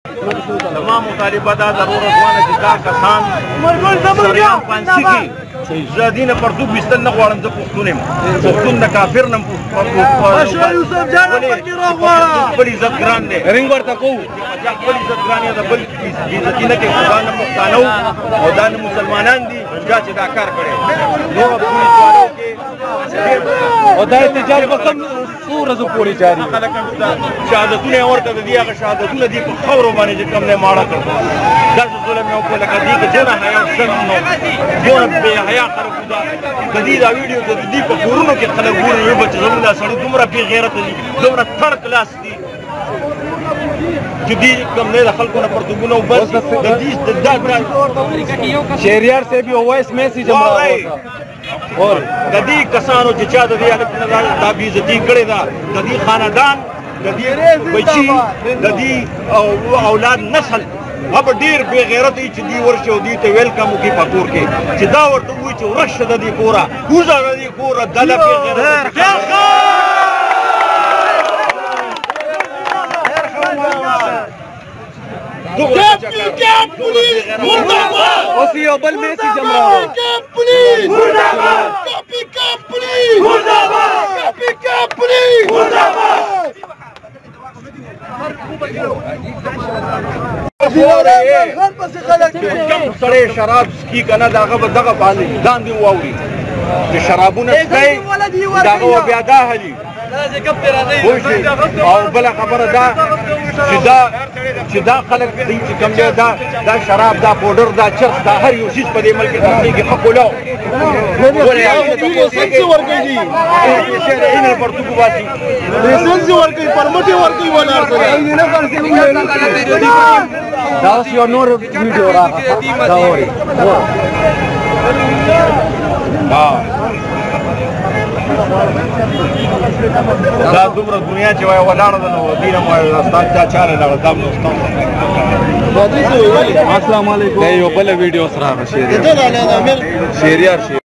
زما مطالبه دا ضرور ځوانه چې دا کسان سریام پانسي کې زه دې نه پرتوګ ویستل نه غواړم. زه پښتون یم، پښتون د کافر نه خپل عزت ګران دی، رنګ ورته کوو خپل عزت ګران دی، د بل عزتي نه کوي. دا نه پښتانه او دا نه مسلمانان دي چا چې دا کار کړی. نور پولیس والو کې او دا احتجاج به کوم څو ورځو پورې جاري؟ شهادتونه یې ورته د دې هغه شهادتونه دي په خاورو باندې چې کوم دی ماړه کړ. داسې ظلم یې وکړ لکه دې کې دونه حیا او شرم نه، دونه بې حیا خلک. دا د دې دا ویډیو د دې په کورونو کې خلک ګوري وي چې زموږ دا سړي دومره بې غیرته دي، دومره تھرډ کلاس دي چې دې کوم نه د خلکو نه پرتګونه وباسي. د دې د دا شهریار صاحب یو وایس میسج هم راوړ. اور د دې کسانو چې چا د دې هلک نه دا بې عزتي کړې ده، د دې خاندان، د دې بچي، د دې اولاد نسل هغه ډیر بې غیرت چې دی ورشه او دی ته ویلکم وکړي په کور کې، چې دا ورته وایي چې ورشه د دې کوره، وځه د دې کوره، دله بې غیرت. اوس یو بل میسج هم راوړ. سړی شراب څکي که نه، د هغه به دغه باندې لاندې واوري چې شرابونه څکئ، د هغه بیا دا هلي. او بله خبره دا چې دا خلک دی چې کوم دی دا شراب، دا پوډر، دا چرس، دا هر یو څیز په دې ملک کې خرڅېږي. ښه کولاو ولې لایسنس ورکوي دي، اینه پرتوګ وباسي، لایسنس ورکوي، پرمټ ورکوي، ولا سره نه خرڅېږي. دا اوس یو نور ویډیو راغله، دا اوري. دا دومره دنیا چې وای ولاړه ده، نو دینه مو استاد چا چاله لاړه دا نو استاد. السلام علیکم. دا یو بل ویډیو سره شهریار شهریار.